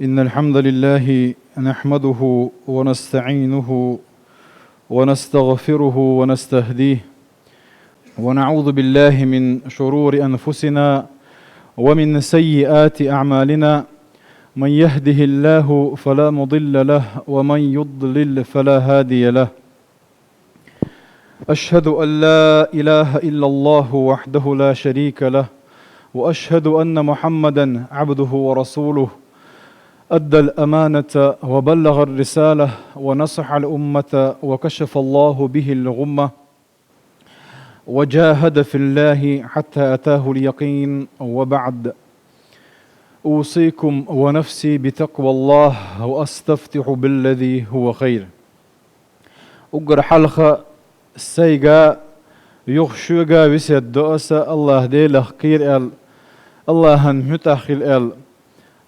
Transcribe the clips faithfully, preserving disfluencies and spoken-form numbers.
إن الحمد لله نحمده ونستعينه ونستغفره ونستهديه، ونعوذ بالله من شرور أنفسنا ومن سيئات أعمالنا. من يهده الله فلا مضل له، ومن يضلل فلا هادي له. أشهد أن لا إله إلا الله وحده لا شريك له، وأشهد أن محمدا عبده ورسوله. أدى الأمانة وبلغ الرسالة ونصح الأمة وكشف الله به الغمة وجاهد في الله حتى أتاه اليقين، وبعد. أوصيكم ونفسي بتقوى الله وأستفتح بالذي هو خير. Уггар хьалха сайга, юха шуга весет до аса Аллаха Делах кхера аьлла, Аллахьан муьтӀахь хила аьлла,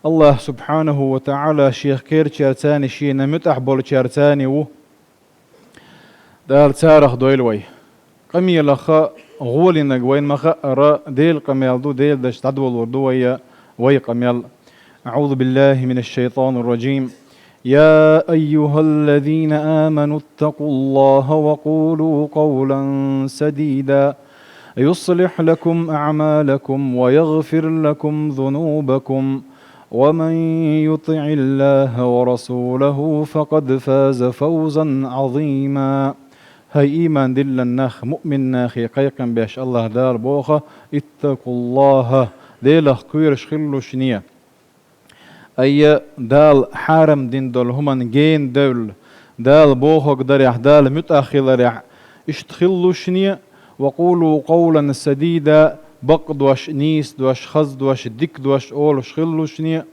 Аллаха субхьанаху ва таӀала шех кхерачаьрца а, шена муьтӀахь болчаьрца а ву. Дала царах дойла вай. Къамелаха гӀолинарг вайна ма-хаъара, Делан къамел ду, Делан дош дӀадолор ду вай, вай къамел. أعوذ بالله من الشيطان الرجيم. يا أيها الذين آمنوا اتقوا الله وقولوا قولا سديدا يصلح لكم أعمالكم ويغفر لكم ذنوبكم ومن يطع الله ورسوله فقد فاز فوزا عظيما. ХӀай иман диллина нах, муъмин нахе кхайкхам беш Аллаха Дала боху: «اتقوا الله», Делах кхоьруш хилалаш шуна. Айя Дала хьарам дина долу хӀуманна гена девлла, Дала бохург дарехь, Дала муьтӀахь хиларехь, иштта хилалаш шуна. «وقولوا قولا سديدا», бакъ дош, нийса дош, хаза дош, дика дош олуш хилалаш шуна.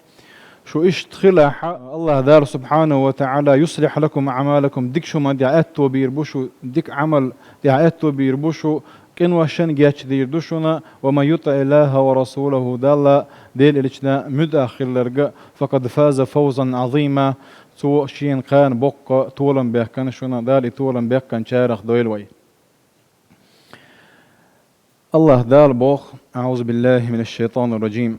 Шу иштта хилахь, Аллаха Дала субхьанаху ва таӀала: «يصلح لكم أعمالكم», дика хӀуманна тӀехь аьтто бийр бу шу, дика Ӏамал тӀехь аьтто бийр бу шу, къиношна гечдийр ду шуна. «ومن يطع الله ورسوله», Далла, Делан элчанна муьтӀахь хилларг, «فقد فاز فوزا عظيما», цо шена кхана боккха толам баьккхина шуна, Дала и толам баьккхинчарах дойла вай. Аллаха Дала боху: أعوذ بالله من الشيطان الرجيم.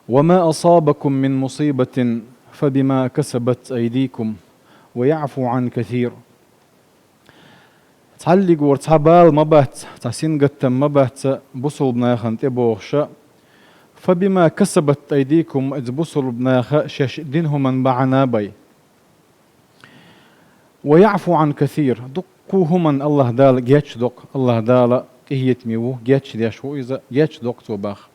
«وما أصابكم من مصيبة فبما كسبت أيديكم ويعفو عن كثير». Цхьаллигора цхьа бала ма бац, цхьа сингаттам ма бац бусулба нахана тӀе бохуша. «فبما كسبت أيديكم», иза бусулба наха шаьш дина хӀуманна бахьана бай. «ويعفو عن كثير», дуккха хӀуманна Аллаха Дала гечдоккху, Аллаха Дала къинхетаме ву, гечдеш ву иза, гечдоккху цо баха.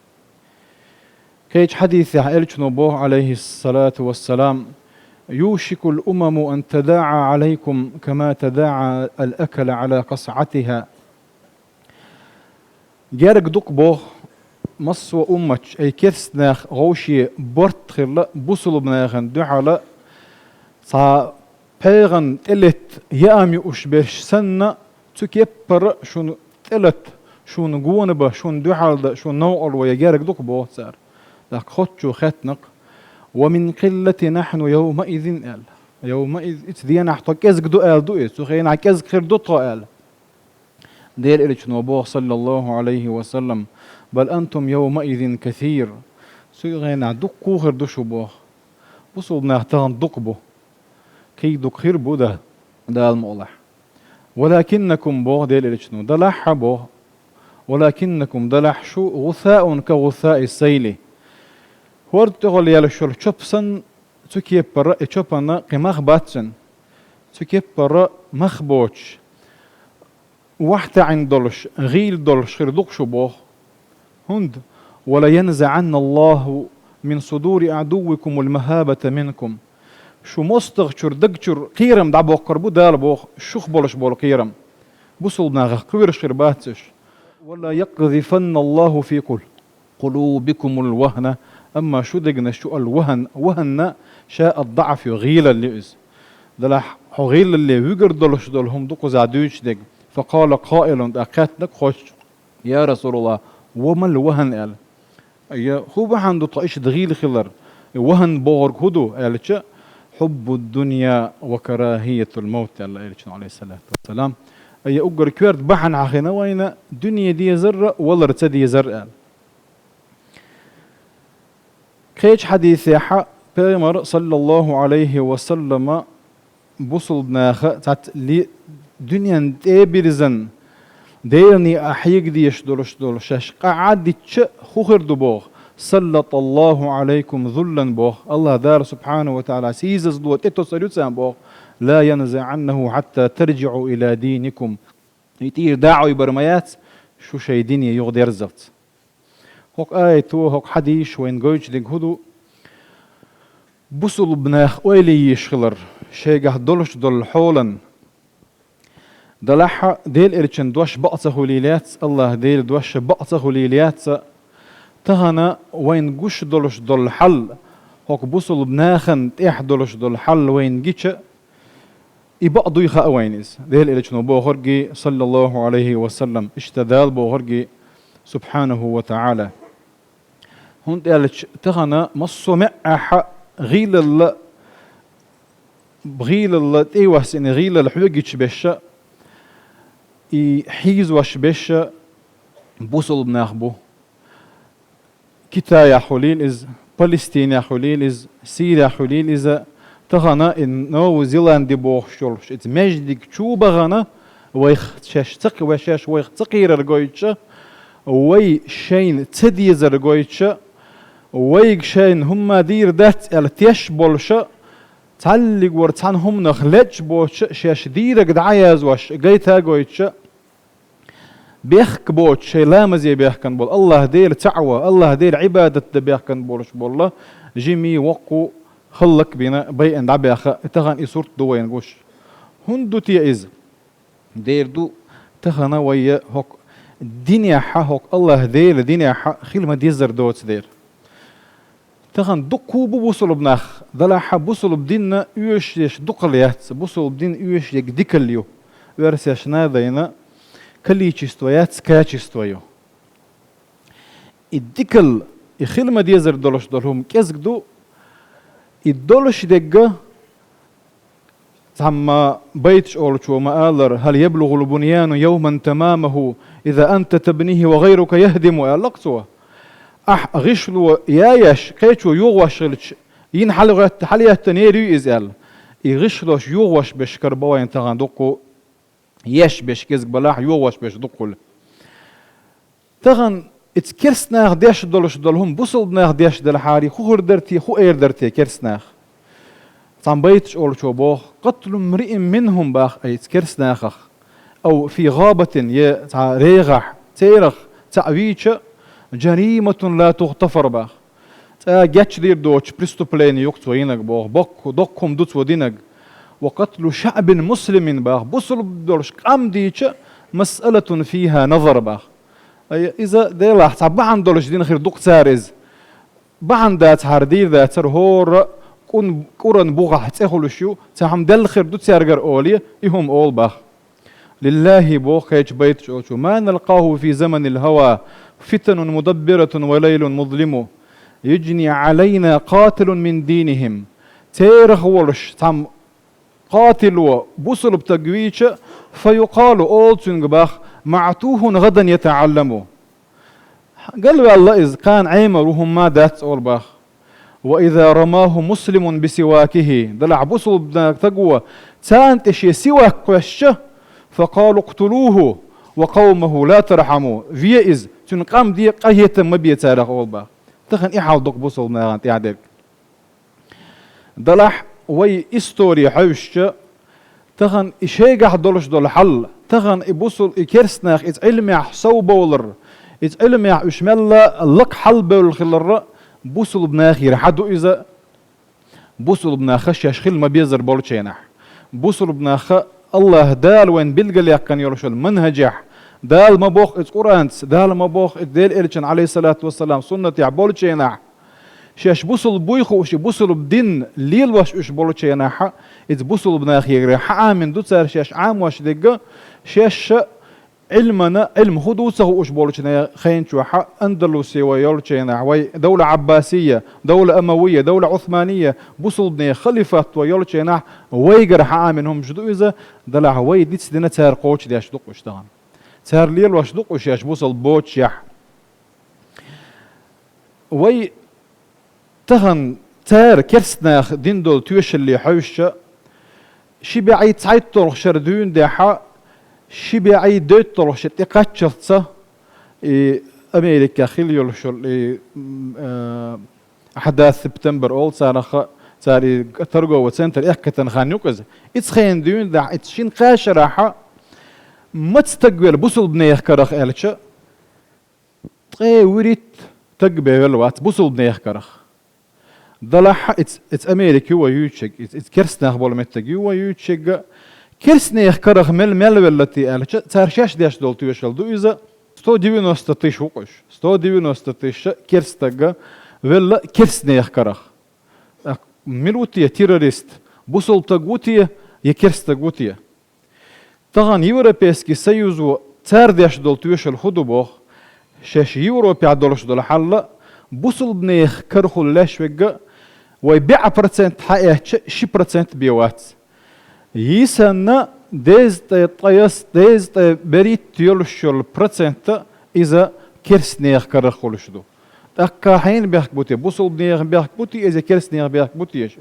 Кхечу хьадисехь элчано боху, алейхиссалату вассалам: «يوشك الأمم أن تداعى عليكم كما تداعى الأكل على قصعتها». Герга ду-кх боху, массо а умматаш, ай керста нах вовше барт хилла бусулба нахана дуьхьала цхьа пхьегӀан тӀелетта яам юуш берш санна, цу кеппара шуна тӀелата, шуна гонабан, шуна дуьхьал дан, шуна новкъарло ян герга ду-кх боху цара. ТӀаккха хоттачо хаьттина-кх: «ومن قلة نحن يومئذ», аьлла. «يومئذ», ица денахь тхо кӀезиг ду аьлла ду иза, цу хенахь кӀезиг хир ду тхо аьлла. Делан элчано боху, саллаллаху алейхи ва саллам: «بل أنتم يومئذ كثير». Цу хенахь дуккха хир ду шу боху. Бусулба нах тахана дукха бу. Кхин дукха хир бу дан, Дала мукъалахь. «ولكنكم», боху Делан элчано, далахь а боху. «ولكنكم», далахь шу, «غثاء كغثاء السيل». ХӀорда тӀехула яьлла шуьла чопа санна, цу кеппара и чопана кхин мах бац цуьнан. Цу кеппара мах боцуш, вахьтаӀина долуш, гӀийла долуш хир ду-кх шу боху. ХӀунда: «ولينزعن الله من صدور عدوكم المهابة منكم». Шу мостагӀчуьра дагчуьра кхерам дӀабоккхур бу Дала боху, шух болуш болу кхерам. Бусулба нахах кхоьруш хир бац уьш. «وليقذفن الله في قل-, قلوبكم الوهن», амма шу дегнаш чу ал-вахӀан, вахӀан ша ад-даӀф ю, гӀийлалла ю иза. Делахь хьо гӀийлалле вуьгур долуш долу хӀума ду кхузахь дуьйцуш дерг. «فقال قائل», тӀаккха хаьттина-кх хоттачо: «يا رسول الله، وما الوهن؟» аьлла. «Айя, хӀун бахьана ду тхо иштта гӀийла хилар? И вахӀан бохург хӀун ду?» аьлча, «حب الدنيا وكراهية الموت», аьлла элчано, алейхиссалату вассалам. «Айя, уггар коьрта бахьана хьахина вайна дуьне дезар а, валар ца дезар а», аьлла. Кхечу хьадисехьа Пайхамар, саллаллаху Ӏалайхи ва саллама, бусулба наха цхьацца ле-, дуьнен тӀе а бирзина, Делане а хьега дезаш долуш долу шаьш къа Ӏадитча, хӀун хир ду боху? «Саллаталлаху Ӏалайкум зуллан», боху. АллахӀ Дала субхьанаху ва таӀала сийсазло тӀетосур ю царна боху. «Ла янзиӀаннаху хьатта таржиӀу ила дийникум». И тӀера дӀа а Ӏуьйбар ма яц, шу шайн дине юхадерзалц. ХӀокху аято, хӀокху хьадисо вайна гойтуш дерг хӀун ду? Бусулба нах ойла йийш хилар шайгахь долуш долу хьолан. Делахь а Делан элчан дош бакъ ца хуьлийла яц, АллахӀ Делан дош бакъ ца хуьлийла яц, тахана вайна гуш долуш долу хьал, хӀокху бусулба нахана тӀехь долуш долу хьал вайна гича, и бакъ дуй хаьа вайна иза. Делан элчано бохург, саллаллаху Ӏалайхи ва саллам, иштта Дала бохург, субхьанаху ва таӀала. ХӀунда аьлча тахана массо а маьӀӀехь гӀийлалла, гӀийлалла тӀе а йоссийна, гӀийлалла хьоьгуьйтуш берш а, и хьийзош берш а бусулба нах бу. Китаехь хуьлийла иза, Палестинехь хуьлийла иза, Сирехь хуьлийла иза, тахана и Новая Зеландия бохуш йолуш, иза маьждиг чу бахана, вайх шаьш ца кх-, вай шаьш вайх ца кхерар гойтуш а, вай шайна ца дезар гойтуш а, вайга шайна хӀумма дийр дац аьлла теш болуш а, цхьаллиг вара цхьана хӀуманах лечкъа боцуш а, шаьш дийриг дӀаязвош гайта гойтуш а, бехк боцуш, шайн ламазе бехкан болу, АллахӀ Дела цхьаъ ван, АллахӀ Дела Ӏибадат дан бехкан болуш болла, жимий, воккху, хӀаллакбина, байъина дӀабаьхна, тахана и сурт ду вайна гуш. ХӀунда ду те иза? Дера ду, тахана вай хӀокху динехь, хӀокху АллахӀ Делан динехь хила ма-деззара доцу дера. Тахана дуккха а бу бусулба нах, делахь а бусулба дин оьшуш дерш дукхал яц, бусулба дин оьшуш ерг дикал ю. Оьрсаша надайна количество яц, качество ю. И дикал, и хила ма-деззара долуш долу хӀума кӀезиг ду, и долуш дерг а, цхьамма байташ олучо ма-аллара: «Хьал яблугӀул буньяну йовман тамамахӀу, иза анта табнихӀи ва гӀайрука яхӀдиму», аьлла-кх цо. Ахь гӀишло яеш, кхечо йохош хилча, йина хьалагӀоьтта-, хьалаеттанера ю иза аьлла. И гӀишлош йохош берш кара бу вайна тахана дуккха, еш берш кӀезиг балахь, йохош берш дуккха хуьлу. Тахана иза керста наха деш долуш долу хӀума бусулба наха деш делахьара, хӀун хир дара те, хӀун эр дара те керста наха? Цхьана байташ олучо боху: «Къатлу мриин минхӀум», бах, ай, иза керста нахах, «ав фи гӀабатин», я цхьа регӀахь, церах цхьаъ вийча, «жариматун ла тугӀтафар», бах. Цкъа гечдийр доцуш преступление ю-кх цо йинарг боху, боккха, доккха хӀума ду цо динарг. «Ва къатлу шаӀбин муслимин», бах, бусулба долуш къам дийча, «масъалатун фихӀа назар», бах. Ай, иза Делахь цхьа бахьана долуш дина хир ду-кх цара иза. Бахьана дацахьара дийр дацара, хӀора кӀун-, кӀуран бухахь цӀе хуьлуш ю, цхьа хӀума делла хир ду цаьргара олий, и хӀума олу бах. ЛиллахӀи боху кхечу байташ олучо: «Ма налкъахӀу фи заманил хӀава, фитанун мудаббиратун ва лайлун музлиму, южни Ӏалайна къатилун мин дийнихӀим». Церах волуш цхьамма къатило бусулба стаг вийча, «фа юкъалу», олу цуьнга бах: «МаӀтухӀун гӀадан ятаӀалламу». Галваьлла иза, кхана Ӏемар ву, хӀумма дац, олу бах. «Ва иза рамахӀу муслимун бисивакихӀи», делахь бусулба стаг ву, царна тӀе шен сивак кхоьссича, «фа къалу кътулухӀу ва къавмахӀу ла тархьаму», ве иза, цуьнан къам де, къахетам ма бе царах, олу бах. Тахана и хьал ду-кх бусулба нахана тӀехь дерг. Делахь вай истори хьаьвсича, тахана и шайгахь долуш долу хьал, тахана и бусул-, и керста нах иза Ӏилмехь совбовлар, иза Ӏилмехь уьш мелла лакха хьалабевлла хилар бусулба нахера хьа ду иза, бусулба наха шаьш хила ма-беззара болчу хенахь. Бусулба наха АллахӀ Дала вайна билгалъяьккхина йолуш йолу манхӀажехь, Дала ма бохху иза Къуръанца, Дала ма бохху иза Делан элчан, Ӏалайхиссалату вассалам, суннатехь болчу хенахь, шаьш бусулба буй хууш, и бусулба дин лелош уьш болчу хенахь, иза бусулба нахера хьаамин ду цара шаьш Ӏамош дерг, шаьш Ӏилмана, Ӏилма хӀун ду ца хууш болчу хенчохь, Андалусия вай йолчу хенахь, вай давла Ӏаббасия, давла Амавия, давла Ӏусмания, бусулбанийн халифат вай йолчу хенахь, вайгара хьаамин хӀумаш ду иза, делахь вай дицдина цара кхочушдеш ду-кх уьш тахана. Цара лелош ду-кх уьш шаьш бусулба боцушехь. Вай тахана Цара керста наха дина долу тоьшалле хьовсуш, ши бӀе цхьайтталгӀа шера дуьйна дехьа, ши бӀе дейтталгӀа шера тӀекхаччалца, и Америкехь хилла йолуш йолу и, м, а, Ахьдас септембр олу царах, цара и торговый центр эккхийтина хан ю-кх иза. Иза хенахь дуьйна дехьа, иза шина-кхаа шарахь маца стаг велла бусалба нехан карах аьлча, ткъе вуьрхӀитта стаг бен велла вац бусалба нехан карах. Делахь а иза, иза Америка ю вай юьйцург, иза, иза керста нах болу меттиг ю вай юьйцург, керста нехан карах мел, мел велла те аьлча, цара шаьш деш долу тоьшалла ду иза, сто девяносто тысяч ву-кх уьш. Сто девяносто тысяч керста стаг велла керста нехан карах. ТӀаккха мила ву те террорист? Бусалба стаг ву те я керста стаг ву те? Тахана Европейский Союзо цара деш долу тоьшалла хӀун ду боху? Шаьш Европехь долуш долу хьал а, бусалба нехан карахула леш верг, вай бӀе процент хьаэцча, ши процент бен вац. Йисана дезткъе ткъайоьсна, дезткъе берхӀитта йолуш йолу процент а иза керста нехан карах хуьлуш ду. ТӀаккха хьенан бехк бу те, бусалба нехан бехк бу те иза, керста нехан бехк бу те иза?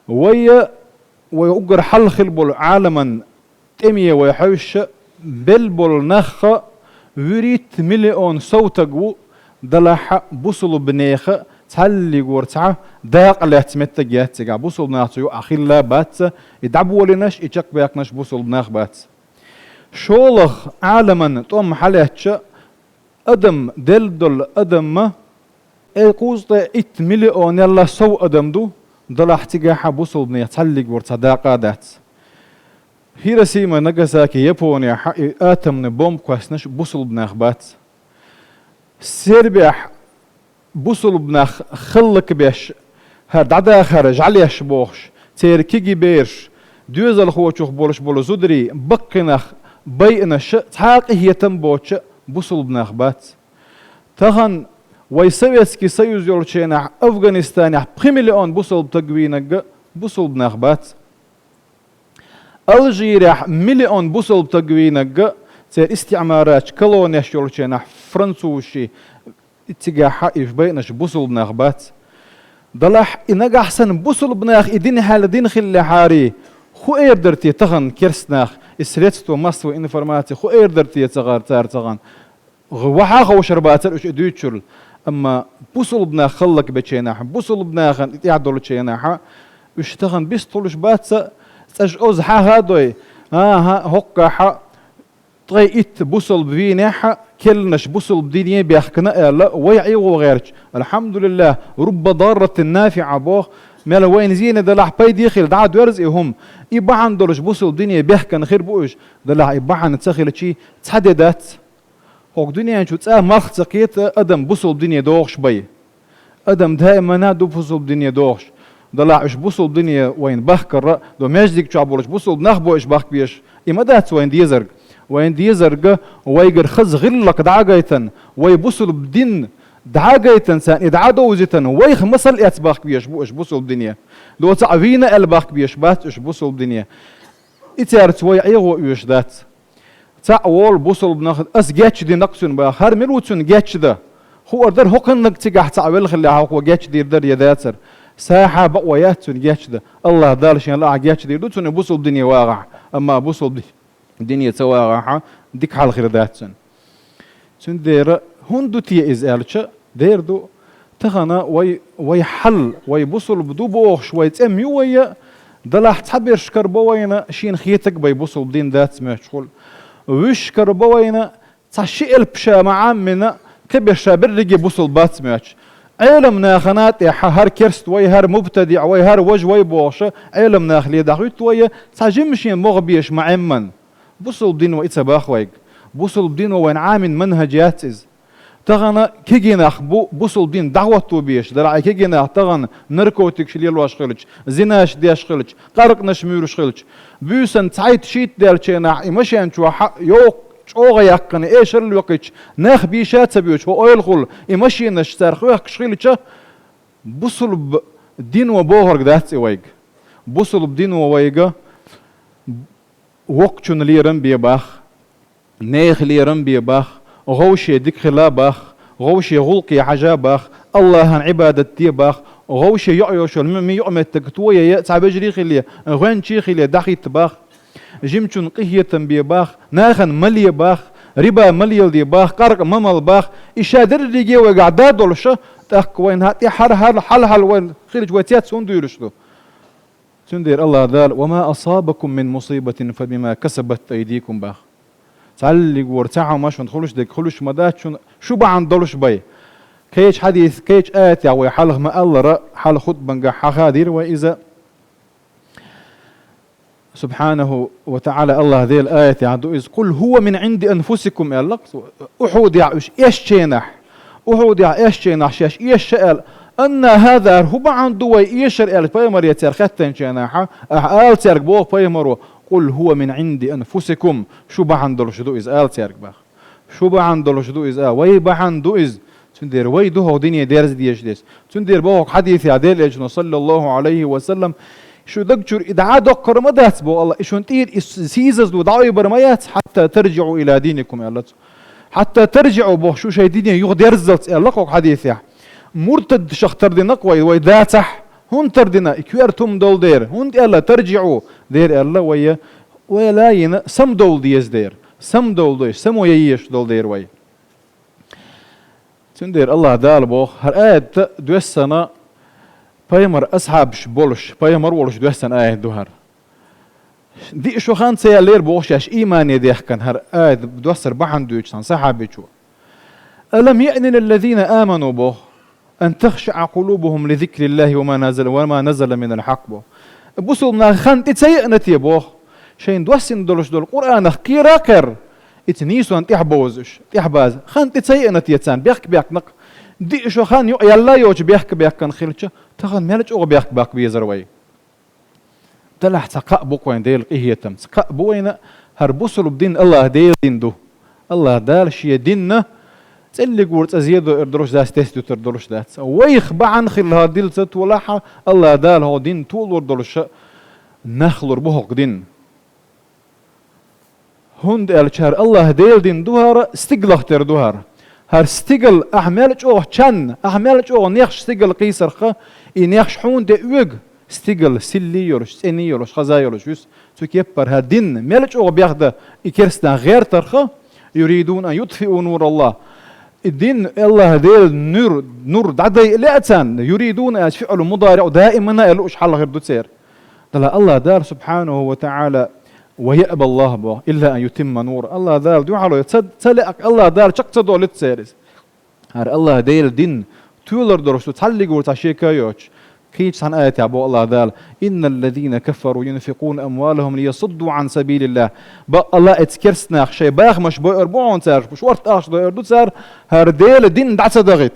Вай, вай уггар хьалха хилла болу Ӏаламан тӀеме вай хьовсуш, белла болу нах вуьрхӀитта миллион сов стаг ву, делахь а бусалба нехан цхьаллигора цхьа дакъа лаьцна меттиг яц цигахь, бусалба нах цу юкъахь хилла а бац, и дӀаболийнарш, и чекхбаьккхинарш бусалба нах бац. ШолгӀа Ӏаламан тӀом хьалаьцча, адам, делла долу адам, э, кхузткъе итт миллионелла сов адам ду, делахь цигахь бусалба нехан цхьаллигора цхьа дакъа а дац. Хиросима, Нагасаки, Японехь и атомный бомба кхоьссинарш бусалба нах бац. Сербехь бусалба нах хӀаллакбеш, хӀара дӀадахар жӀаьлеш бохуш, церан кегий бераш, доьзалхочух болуш болу зударий, баккхий нах байинарш, цхьа а къинхетам боцуш бусалба нах бац. Тахана вай Советский Союз йолчу хенахь Афганистанехь пхи миллион бусалба стаг вийнарг бусалба нах бац. Алжирехь миллион бусалба стаг вийнарг, церан истиъмарчу колонеш йолчу хенахь французашца, цигахь а уьш байинарш бусалба нах бац. Делахь и нагахь санна бусалба нах и дина хьаьл дина хиллехьара, хӀун эр дара те тахана керста нах, и средство массовой информации, хӀун эр дара те цара, цара тахана? ГӀо-, вахьа а ховшар бацара уьш и дуьйцучул. Амма бусалба нах хӀаллакбечу хенахь, бусалба нахана и тӀехь долчу хенахь, уьш тахана бистхуьлуш бац, цӀаш оза хьаха а дой, аха, хӀоккхахь ткъе итт бусалба вийнехь, керланаш бусалба дине бехкана аьлла, вай ӀегӀо гӀерташ, алхьамдулиллахӀ, рубба дарратин нафиӀа боху, мел вайна зене далахь пайде хила дӀа а доьрзу и хӀума, и бахьана долуш бусалба дине бехкана хир бу уьш, далахь и бахьана ца хилчий, цхьа де дац. ХӀокху дуьнен чу цкъа малх ца кхета адам бусалба дине догӀуш бай. Адам даимана ду бусалба дине догӀуш. Далахь уьш бусалба дине вайна бахкара а, до маьждиг чохь болуш бусалба нах бу уьш бахка безаш. И ма дац вайна дезарг. Вайна дезарг вайгара хаза гӀиллакх дӀа а гайтина, вай бусалба дин дӀа а гайтина царна, и дӀа а довзийтина, вайх масал эцна бахка безаш бу уьш бусалба дине. До цхьаъ вийна аьлла бахка безаш бац уьш бусалба дине. И цаьрца вай ӀегӀо оьшуш дац. Цхьаъ волу бусалба нах, ас гечдина кху цуьнан баха. ХӀара мила ву цуьнан гечдан? Хуур дара, хӀокхуьннаг цигахь цхьаъ велла хиллехь, хӀокхо гечдийр дара я дацара. Са хьа бакъо яц цуьнан гечдан. АллахӀ Дала шен лаахь гечдийр ду цунна бусалба дине вагӀахь. Амма бусалба ди-, дине ца вагӀахь, дика хьал хир дац цуьнан. Цундела хӀунда ду те иза аьлча, дера ду, тахана вай, вай хьал, вай бусалба ду бохуш, вай цӀе ма ю вай, далахь цхьаберш карабо вайна, шена хетаг бай бусалба дин дац моьттуш хуьлу. Вуьш карабо вайна, цхьа ши элп ша ма Ӏаммина, кхиберш ша берриге бусалба бац моьттуш. Ӏелам нахана тӀехь хӀара керст вай, хӀара мубтадиӀ вай, хӀара важа вай бохуша, Ӏелам нах ледахь хӀуьтту вай, цхьа жимма шен могӀа беш ма Ӏемман. Бусалба дино и ца бах вайга. Бусалба дино вайна Ӏамин манхӀаж яц иза. Тахана кегий нах бу бусалба дин дӀахӀотто беш, далахь и кегий нах тахана наркотикаш лелош хилча, зинаш деш хилча, къаркъанаш муьйлуш хилча, буьйсанна цхьайтта-шийтта даьллачу хенахь и машен чохь йоккха чӀогӀа яьккхина, эшар лоькхуьйтуш, нах бийша а ца боьдуш, хӀо ойла хуьлу, и машинаш цара хоьхкуш хилча, бусалба дино бохург дац и вайга. Бусалба дино вайга воккхачун лерам бе бах, нехан лерам бе бах, гӀовше дика хила бах, гӀовше гӀуллакхе хьажа бах, АллахӀан Ӏибадат де бах, гӀовше йоӀ йолча, м-, м-, йоӀ меттиг тояя, цхьа вежарий хиле, гӀоьнчий хиле, дӀахӀитта бах. Жимчун къинхетам бе бах, нахана ма ле бах, риба ма леладе бах, къаркъа ма мала бах. И ша дерриге вайгахь да долуша, тӀаккха вайна хьа тӀе хьар-, хьал-, хьал-хьал вайна хилча вай цец хӀунда дуьйлуш ду? Цундела АллахӀ Дала: «وما أصابكم من مصيبة فبما كسبت أيديكم», бах. Цхьаллиг вара цхьа хӀума шуна хуьлуш дерг хуьлуш ма дац шуна, шу бахьана долуш бай. Кхечу хьадис, кхечу аятехь вай хьалха ма-аллара, хьалха хутбангахь хьахадийра вай иза. Субхьанаху ва таӀала, АллахӀ Делан аятехь ду иза: «قل هو من عند أنفسكم», аьлла. Ухьудехь уьш эшначу хенахь, Ухьудехь эшначу хенахь шаьш эшаш аьлла: «أنى هذا», хӀун бахьана ду вай эшар аьлла, пайхамаре цара хаьттинчу хенахь, ахьа ала цаьрга боху пайхамаро: «قل هو من عند أنفسكم», шу бахьана долуш ду иза, ала цаьрга бах. Шу бахьана долуш ду иза, а, вай бахьана ду иза. Цундела вай ду хӀокху дине дерза дезаш дерг. Цундела боху хьадисехь Делан Элчано, саллаллаху Ӏалайхи ва саллам: «Шу даг чуьра и дӀа а доккхур ма дац, боху АллахӀ, и шуна тӀера и сийсазло дӀаойбар ма яц, хьатта таржиӀу иля динакум», аьлла цо. «Хьатта таржиӀу», боху, шу шайн дине юха дерззалц аьлла хӀокху хьадисехь. Муртадшах тардина-кх вай, вай дацахь, хӀунда тардина, и коьрта хӀума долу дера, хӀунда аьлла, таржиӀу, дера аьлла вай, вай ла йина, самадовла деза дера. Самадовла деза, само ян езаш долу дера вай. Цундела АллахӀ Дала боху, хӀара аят доьссина пайхамар асхьабаш болуш, пайхамар волуш доьссина аят ду хӀара. Диъ шо хан ца яьллера боху шаьш иймане дехкина хӀара аят доссар бахьана дуьйцу цхьана сахьабичо. «ألم يأن للذين آمنوا», боху, «أن تخشع قلوبهم لذكر الله وما نزل، وما نزل من الحق», боху. Бусулба нах хан тӀе ца еана те, боху, шайна доссина долуш долу Къуръанах кхера а кхерра, иза нийсонна тӀаьхьабовзуш, тӀаьхьабаза, хан тӀе ца еана те царна, бехк баьккхина-кх. Диъ шо хан юкъ яьлла йоцуш бехк баьккхина хилча, тахана мел чӀогӀа бехк баккха безара вай. Делахь цхьа кхаъ бу-кх вайн Делан къинхетамца. Кхаъ бу вайна, хӀара бусулба дин АллахӀ Делан дин ду. АллахӀ Дала Шен динна цӀеллиг вур цӀа зе дойур долуш дац, тесна дуьтур долуш дац. Вайх бахьана хилла хӀара дин ца толахь, АллахӀ Дала хӀокху дин толор долуш нах лур бу хӀокху дин. ХӀунда аьлча хӀара АллахӀ Делан дин ду хӀара, стигалах тера ду хӀара. ХӀара стигал ахь мел чӀогӀа чанна, ахь мел чӀогӀа нехаш стигал кхийсарх, и нехаш хьуна тӀе оьгу, стигал силли йолуш, цӀени йолуш, хаза йолуш вуьсу. Цу кеппара хӀара дин мел чӀогӀа бехда и керстанах гӀертарх, «يريدون أن يطفئوا نور الله». И дин, АллахӀ Делан нур, нур дӀадайа лаьа царна, «يريدون» аьлча фиӀлу мудариӀ даимана а лууш хьалхар ду церан. Делахь АллахӀ Дала, субхьанаху ва таӀала, «ويأبى الله», боху, «إلا أن يتم نوره». АллахӀ Дала дуьхьало ца, ца лаьа, АллахӀ Дала чекх ца долуьйту церан иза. ХӀара АллахӀ Делан дин тоьлар долуш ду, цхьаллиг вур цхьа шеко йоцуш. Кхечу цхьана аятехь боху АллахӀ Дала: «إن الذين كفروا ينفقون أموالهم ليصدوا عن سبيل الله». Бакъалла а, эцу керстанаха шайн бахамаш бойур бу хьуна цара, шорта ахча дойур ду цара, хӀара Делан дин дӀа ца дахийта.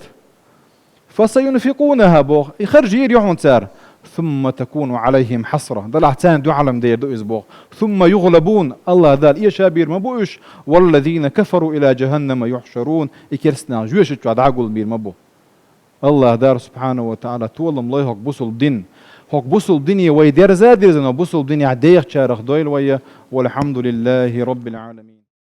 «فسينفقونها», боху, и харжийр ю хьуна цара. «ثم تكون عليهم حسرة». Делахь царна дуьхьал-м дер ду иза, боху. «ثم يغلبون», АллахӀ Дала эшабийр ма бу уьш. «والذين كفروا إلى جهنم يحشرون», и керстанаха жоьжахати чохь дӀагулбийр ма бу. АллахӀ Дала, субхьанаху ва таӀала, толам лой хӀокху бусулба дин. ХӀокху бусулба дине вай дерза а дирзина, бусулба динехь дехачарах дойла вай. والحمد لله رب العالمين.